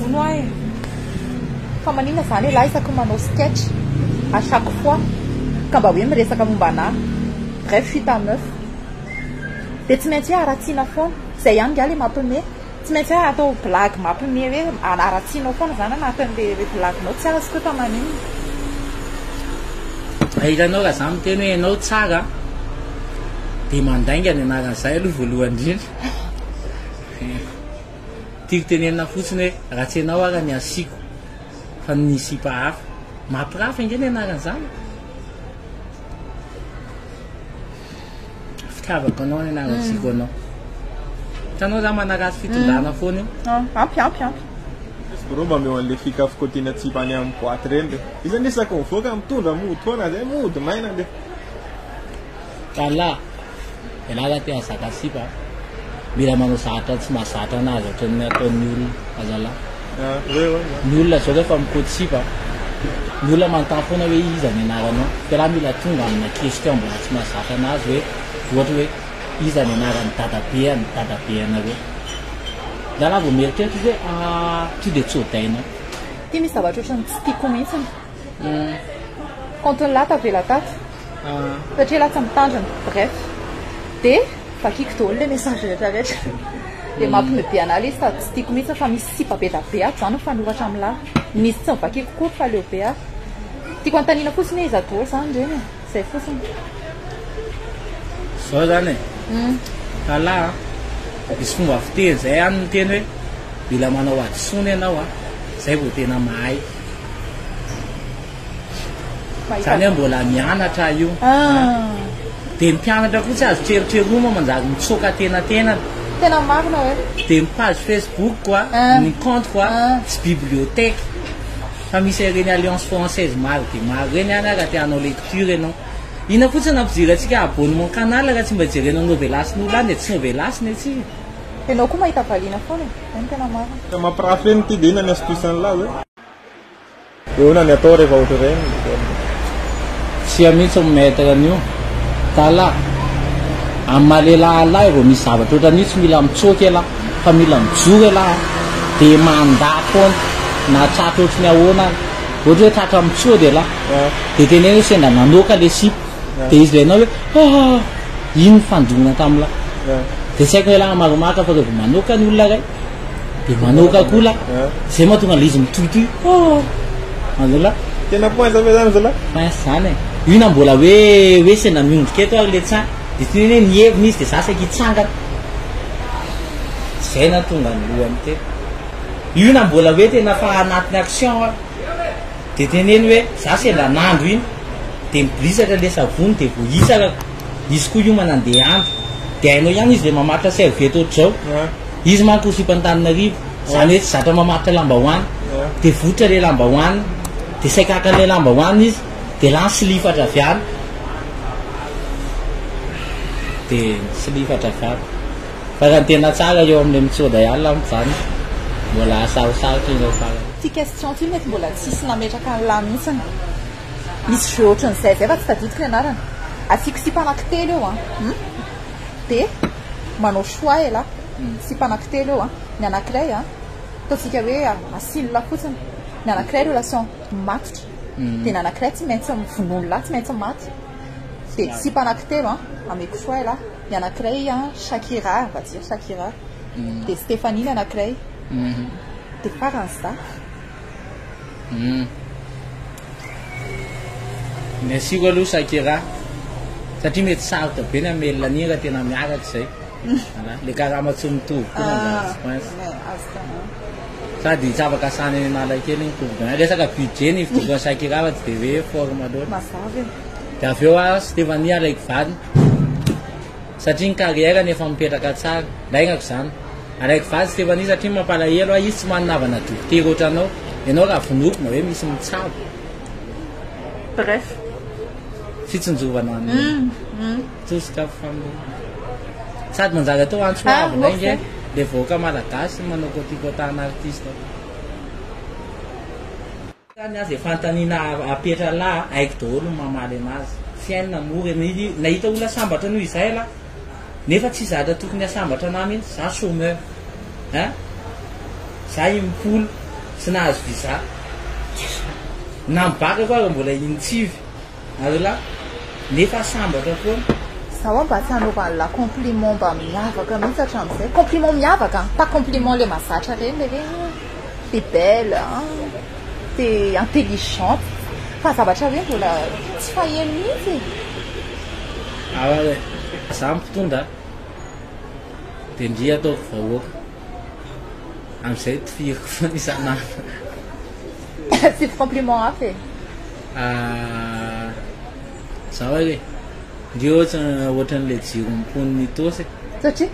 Hono hoa e! Fa maninona zany elah isaky ny manao sketch à chaque fois ka mba hoe miresaka momba anah? Bref, je suis ta meuf. Dia tsy maintsy hoe haratsiana foana. Zay ihany nga le mampime. Tsy maintsy hoe atao blague mampime hoe haratsianao foana zany anatin'le blague-nao. Tsy azoko hoe fa maninona. Hitanao raha za miteny hoe ianao tsara dia mandainga ny anaran'izay aloha voalohany indrindra. Tiako tenenina fotsiny hoe raha tsy ianao ara ny asiako fa ny sipa hafa. Mampirafy ange ny anaran'izany. Fitiavako anao ny anarasiako anao. Hitanao za manaratsy fitondrana foana io. Ampy ampy ampy. Izy mba omeo an'le fika fikotiana tsipa any amin'ny boîte reny le. Izy anie isaky mivoaka mitondra mody foana zay mody maina le. Kala, ialahy raha te hahazaka sipa a, mila manao zavatra tsy mahazatra anazy ohatran'ny ataon'ny olona azalahy. Ny olona zao rehefa mikoty sipa, ny olona manontany foana hoe iza ny anaranao, fa ialahy mila tonga amina question mbola tsy mahazatra anazy hoe ohatra hoe iza ny anaran'ny dadabe an'ny dadabe anareo. Ialahy vao mieritreritra izy hoe ah, to dia tsodainao. Ty misy zavatra ohatran'ny tsy tiako mihitsiny. Compte-n'ny lahy tavela tato. Satria elah tsy mitandrina. Bref. Dia vakiko daholo ilay message rehetra rehetra. Dia mampime be anah ilay izy sady tsy tiako mihitsy fa misy sipa be da be ato izany mifanoratra amin'lah. Misy tsy novakiko akory fa leo be aho. Tiako anontaniana fotsiny hoe iza daholo izany ireny e. Izay fotsiny. Zao zany e. Kala a. Misy fomba fiteny zay any miteny hoe mila manao hadisoana ianao a, zay vao tena mahay. Zany hoe mbola mianatra io. Dia ny mpianatra koa tsy azo trerotreroma manjary mitsoaka tenantenany. Tena marina hoe. Dia ny page Facebook koa, ny compte koa, tsy bibliothèque. Fa misy ireny alliance française maro dia maro ireny any raha te hanao lecture ianao. Inona fotsiny nampidirantsika abonnement canal raha tsy mba jerenao novelas-n'olona any dia tsy novelas ny antsika. Ianao koa mahita valiana foana e, zay no tena marina. Ka mampirafy eny ity dia inona ny astuce an'lah zay? Ahoana ny atao rehefa ohatr'ireny? Tsia mihitsy ny maître an'io. Tala, amin'ny maha lehilahy an'lah vao misy zavatra ohatran'io tsy mila mitsoaka elah fa mila mijoro elah dia mandà foana na tratra ohatry ny ahoana ary. Ohatra hoe tratra mitsoaka elah dia teneno hoe sendra nanoaka le sipa dia izy ilay anao hoe ah iny ny fandroana tamin'lah. Dia tsy haiko elah maromaro fa rehefa manoaka ny olona iray Dia manoaka koa lah. Zay mahatonga an'ilay izy mitohitohy. Oh! Azonao lah? Tena poince ve zany zalahy? Poince zany e. Io na mbola hoe hoe sendra miondrika eto ary le tsain. Dia tsy hoe nihevina izy dia za saika hitsangana. Zay nahatonga ny lohany teo. Io na mbola hoe tena fa anatin'ny action ary. Dia teneno hoe za sendra nandro iny. Dia mibolisatra le savony dia voahitsakako. Izy koa io manandeha andro. Dia hainao ihany izy le mamatotra serviette ohatr'izao. Izy manko sipa Antananarivo, zany hoe tsy zatra mamatotra lambahoany. Dia vototra le lambahoany, dia saika haka an'ilay lambahoany izy, dia lany silifatra avy any. Dia silifatra avy any. Fa raha ny tena tsara eo amin'ilay mitsoda ihany lambo zany, mbola sarosarotra ireo farany. Ity question ity mety mbola tsisy nametraka an'lah mihitsiny. Misy jeu ohatran'izay zay fa tsy tadidiko ny anarany. Asiako sipa anankitelo eo an. Hum. Dia manao choix elah. Sipa anankitelo eo an. Ny anankiray an, ataontsika hoe asian'lah fotsiny. Ny anankiray relation matotra. Dia ny anankiray tsy maintsy vonoin'lah, tsy maintsy maty. Dia sipa anankitelo an, ameko choix elah. Ny anankiray an, Shakira, on va dire Shakira. Dia Stéphanie ny anankiray. Dia farany za. Hum. Ny asiako aloha Shakira satria mety sarotra be ny hamelona an'iny raha tena miaraka izay. Voilà. Le karama tsy mitovy koa manjary tsy coince. Sady tsy afaka asana eny Analakely ny coupe du Resaka budget ny fidoko an'i Shakira fa tsy dia hoe forme loatra. Mazava e. Dia avy eo aho Stéphanie alaiko vadiny satria ny carrière-ny efa mipetraka tsara. Laingako izany. Alaiko vady Stéphanie satria mampalahelo ahy izy tsy manana havana dokotera ohatranao. Ianao raha vonoiko mba hoe misy mitsabo. Bref. Fitsinjovana ny tosika famoronana. Sady manjary atao antso avo indray nge le vahoaka malagasy manao kôtikôtana artiste. Ny azy fanontaniana apetra lah haiko daholo ny mamaly anazy. Fiainana mora e, nahita olona sambatra noho izay lah nefa tsy zatra tokony hasambatra anah mihitsy, za chômeur hein, za impolo. Tsy nahazo visa. Na ny bac ko aza mbola intsivy. Azonlah? Nefa sambatra foana. Zaho mba tsy hanaovan'lah compliment mba miavaka mihitsy hatramin'izay. Compliment miavaka an! Pas compliment le mazatra reny le hoe ah t'es belle ah, t'es intelligente. Fa zavatra hoe mbola tsy faheno mihitsy e. Awa e, za mpitondra de ndry ataoko vahoaka. Amizay tifiriko foana isan'andro. Tsy compliment hafa e. Ah, zao ary e. Ndry ohatry ohatran'ilay jiro mponin'ny Itaosy e. Satria?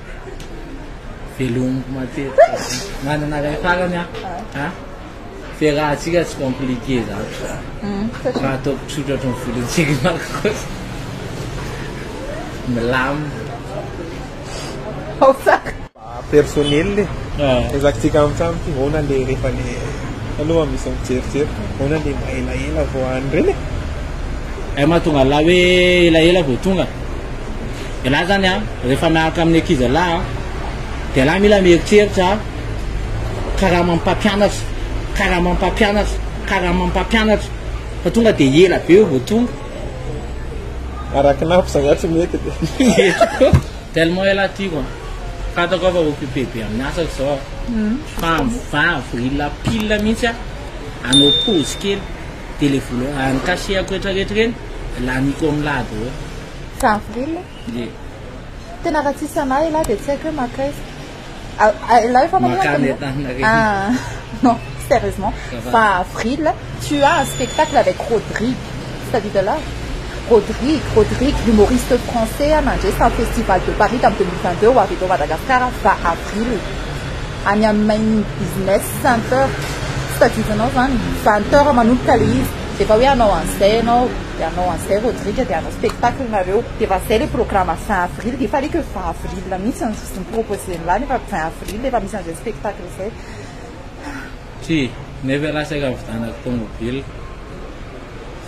Velomiko matetika. Manana iray farany aho. Ah. Fiarahantsika tsy compliqué zany. Satria? Fa ataoko tsotra ohatran'ny volontsika kosa. Milamina. Ao tsara. Personnel e. Ezakitsika amin'ny trano ity, ahoana le rehefa le aloha misy mijerijery, ahoana le mba elaela vao any ireny e? Hay mahatonga an'lah hoe elaela vao tonga. Elah zany an, rehefa miaraka amin'ny ankizy elah an, dia elah mila mieritreritra karaman'ny mpampianatra, karaman'ny mpampianatra, karaman'ny mpampianatra, fa tonga dia ela be eo vao tonga. Arakinapy zany tsy mety. Tellement elah tiako an. Fantako aho fa occupé be amin'ny asako zao aho. Fa amin'ny 20 avril pile mihitsy aho hanao pause kely de le vola ny cachet-ako rehetra rehetra ireny laniko amin'lah daholo. 20 avril? Ie. Tena raha tsisy anah elah de tsy haiko hoe makaiza. Elah efa manao Makany Antaninarenina. Ah non, sérieusement, 20 avril, tu as un spectacle avec Rodrigue. C'est-à-dire de là Rodrigue, Rodrigue, l'humoriste français, nandresy tamin'ny Festival de Paris tamin'ny 2022 ho avy eto Madagascar 20 avril. Any amin'ny Main Business Center. Tsy tadidinao zany, 20 heures manomboka le izy. Dia efa hoe hanao an'izay ianao, dia hanao an'izay Rodrigue, dia hanao spectacle nareo. Dia efa zay le programme 20 avril, dia il fallait que 20 avril mihitsy no proposer-n'lah nefa 20 avril efa misy an'izay spectacle izay. Tsia, nefa ialahy saika nividianako tomobile.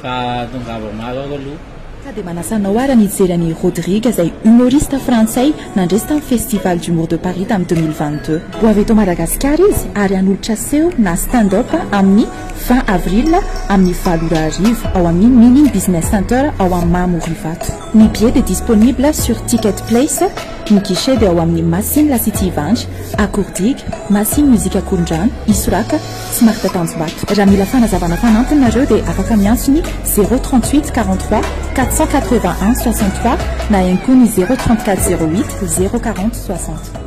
Fa tongava maro aho aloha. Ka dia manasa anao ary ny hijery an'i Rodrigue izay humoriste frantsay nandresy tamin'ny Festival d'humour de Paris tamin'ny 2022. Ho avy eto Madagasikara izy ary hanolotra seho na stand up amin'ny 20 avril amin'ny 8 ora hariva ao amin'ny Mining Business Center ao Mahamory Ivato. Ny billet dia disponible sur Ticket Place, ny guichet dia ao amin'ny Masina La City Ivandry, Akoordigue, Masina Music Akorondrano, Isoraka, Smart Tanjombato. Raha mila fanazavana fanampiny nareo dia afaka miantso ny 0 38 43 481 63 na ihany koa ny 0 34 08 0 40 60.